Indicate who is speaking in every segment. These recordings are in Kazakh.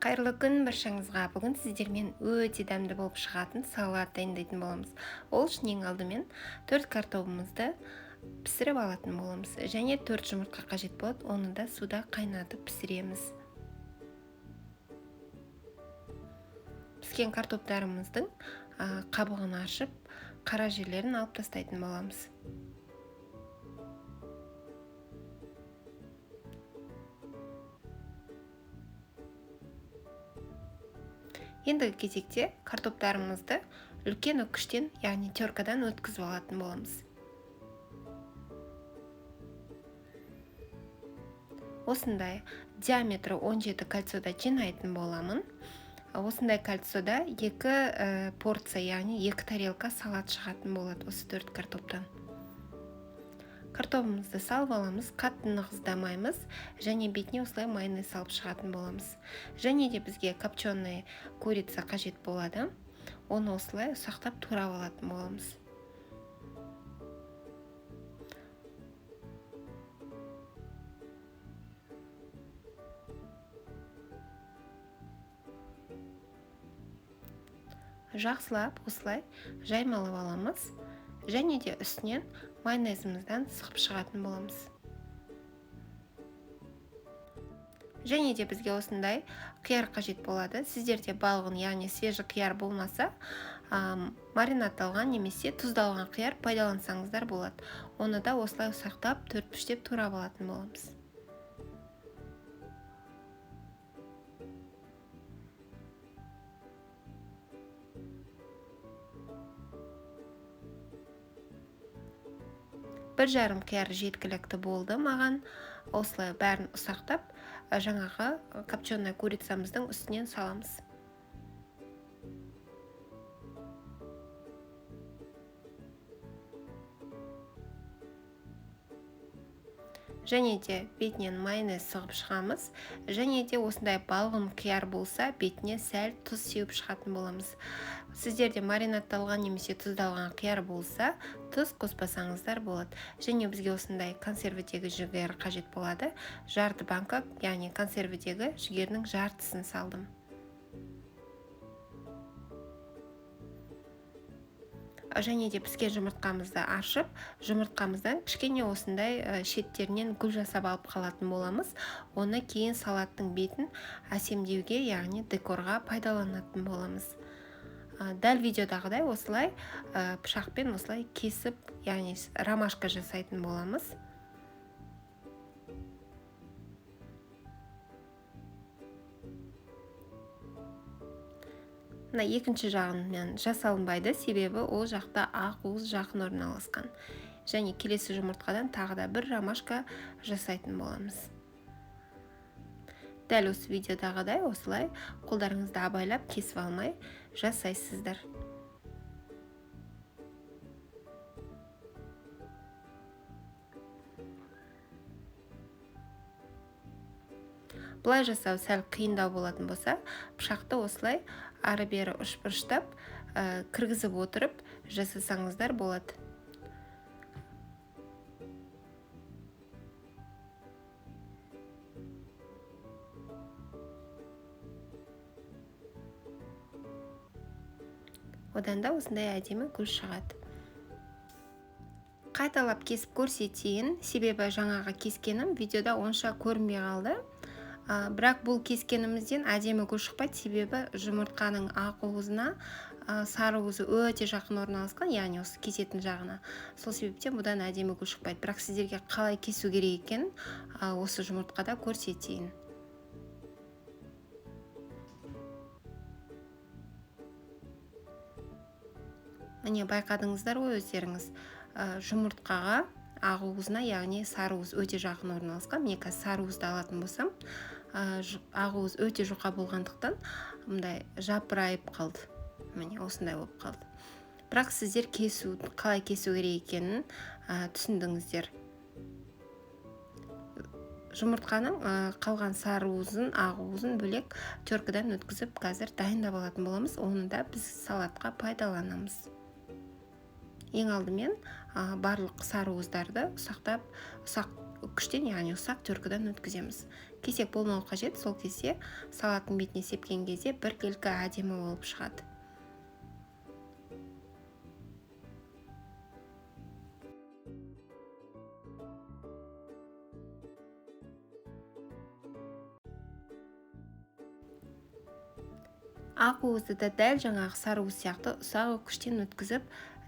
Speaker 1: Қайырлы күн баршаңызға. Бүгін сіздермен өте дәмді болып шығатын салат дайындайтын боламыз. Ол үшін ең алдымен 4 картобымызды пісіріп алатын боламыз. Және 4 жұмыртқа қажет болады, оны да суда қайнатып пісіреміз. Піскен картоптарымыздың қабығын ашып, қара жерлерін алып тастайтын боламыз. Ендігі кезекте картоптарымызды үлкен үкіштен, яғни теркадан өткізіп алатын боламыз. Осындай диаметрі 17 кольцода жинайтын боламын. Осындай кольцода 2 порция, яғни 2 тарелка салат шығатын болады осы 4 картоптан. Картобымызды салып аламыз, қатты нығыздамаймыз және бетіне осылай майонез салып шығатын боламыз. Және де бізге копченый курица қажет болады. Оны осылай ұсақтап турап алатын боламыз. Жақсылап осылай жаймалап аламыз. Және де үстінен майонезімізден сығып шығатын боламыз. Және де бізге осындай қияр қажет болады. Сіздерде балғын, яғни свежий қияр болмаса, маринадталған немесе тұздалған қияр пайдалансаңыздар болады. Оны да осылай ұсақтап, төртбұрыштеп турап алатын боламыз. Бір жарым қияр жеткілікті болды маған. Осылай бәрін ұсақтап, жаңағы копченая курицамыздың үстінен саламыз. Және де бетінен майонез сығып шығамыз. Және де осындай балғын қияр болса, бетіне сәл тұз сеуіп шығатын боламыз. Сіздерде маринадталған немесе тұздалған қияр болса, тұз қоспасаңыздар болады. Және бізге осындай консервідегі жүгері қажет болады. Жарты банка, яғни консервідегі жүгерінің жартысын салдым. Және де піскен жұмыртқамызды ашып, жұмыртқамыздан кішкене осындай шеттерінен гүл жасап алып қалатын боламыз. Оны кейін салаттың бетін әсемдеуге, яғни декорға пайдаланатын боламыз. Дәл видеодағыдай осылай пышақпен осылай кесіп, яғни ромашка жасайтын боламыз. Мына екінші жағынан жасалынбайды, себебі ол жақта ақ уыз жақын орналасқан. Және келесі жұмыртқадан тағы да бір ромашка жасайтын боламыз. Дәл осы видеодағыдай осылай қолдарыңызды абайлап кесіп алмай жасайсыздар. Бұлай жасау сәл қиындау болатын болса, пышақты осылай ары-бері ұшбұрыштап, кіргізіп отырып жасасаңыздар болады. Одан да осындай әдемі гүл шығады. Қайталап кесіп көрсетейін, себебі жаңағы кескенім видеода онша көрінбей қалды. Бірақ бұл кескенімізден әдемі гүл шықпайды, себебі жұмыртқаның ақ уызына, сары уызы өте жақын орналасқан, яғни осы кесетін жағына. Сол себептен бұдан әдемі гүл шықпайды. Бірақ сіздерге қалай кесу керек екенін, осы жұмыртқада көрсетейін. Міне байқадыңыздар ғой өздеріңіз, жұмыртқаға ақ уызына, яғни сары уыз өте жақын орналасқан. Міне қазір сары уызды алатын болсам, ақ уыз өте жұқа болғандықтан мындай жапырайып қалды. Міне осындай болып қалды. Бірақ сіздер қалай кесу керек екенін, түсіндіңіздер. Жұмыртқаның, қалған сары уызын, ақ уызын бөлек теркадан өткізіп қазір дайындап алатын боламыз. Оны да біз салатқа пайдаланамыз. Ең алдымен, барлық сары уыздарды ұсақтап, ұсақ күштен, яғни ұсақ теркадан өткіземіз. Кесек болмау қажет, сол кезде салаттың бетіне сепкен кезде біркелкі әдемі болып шығады. Ақ уызды да дәл жаңағы сары уыз сияқты ұсақ үкіштен өткізіп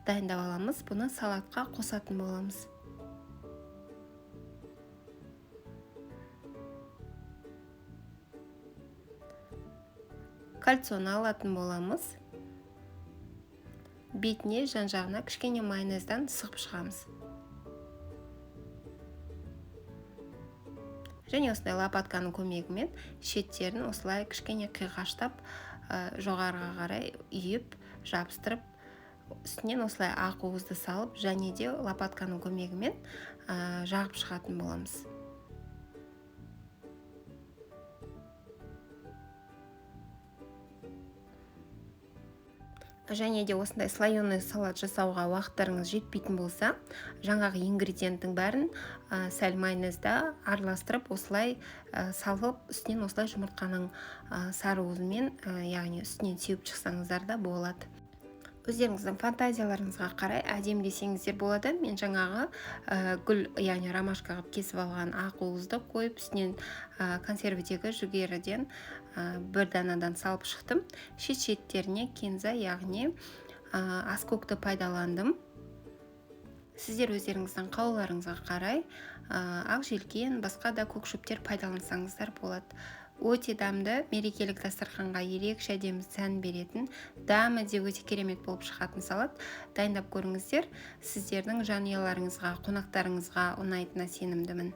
Speaker 1: дайындап аламыз. Бұны салатқа қосатын боламыз. Кальцоны алатын боламыз. Бетіне жан-жағына кішкене майонездан сығып шығамыз. Және осындай лопатканың көмегімен шеттерін осылай кішкене қиғаштап, жоғарыға қарай үйіп, жабыстырып, үстінен осылай ақ уызды салып, және де лопатканың көмегімен жағып шығатын боламыз. Және де осындай слоеный салат жасауға уақыттарыңыз жетпейтін болса, жаңағы ингредиенттің бәрін сәл майонезда араластырып, осылай салып, үстінен осылай жұмыртқаның сары уызымен, яғни үстінен сеуіп шықсаңыздар да болады. Өздеріңіздің фантазияларыңызға қарай әдемілесеңіздер болады. Мен жаңағы гүл, яғни ромашка қылып кесіп алған ақ уызды қойып, үстінен консервідегі жүгеріден бір данадан салып шықтым. Шет-шеттеріне кинза, яғни аскөкті пайдаландым. Сіздер өздеріңіздің қалауларыңызға қарай ақ желкен, басқа да көк шөптер пайдалансаңыздар болады. Өте дәмді, мерекелік дастарханға ерекше әдемі сән беретін, дәмі де өте керемет болып шығатын салат. Дайындап көріңіздер, сіздердің жанұяларыңызға, қонақтарыңызға ұнайтынына сенімдімін.